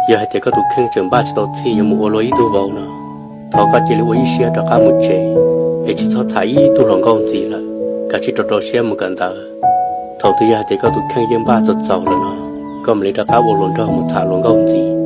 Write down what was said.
Yog hais tias koj tus kheej tseem npaj tsis tau txhij yuav mus ua luag ib tug vauv no, thov koj cia li ua ib siab rov qab mus tsev, es tsis txhob tham ib tug hluas nkauj ntxiv lawm. Kav tsij rau rau siab mus kawm ntawv. Thaum twg yog hais tias koj tus kheej yeej npaj txaus txaus lawm no, koj mam li rov qab ua hluas nraug mus tham hluas nkauj ntxiv.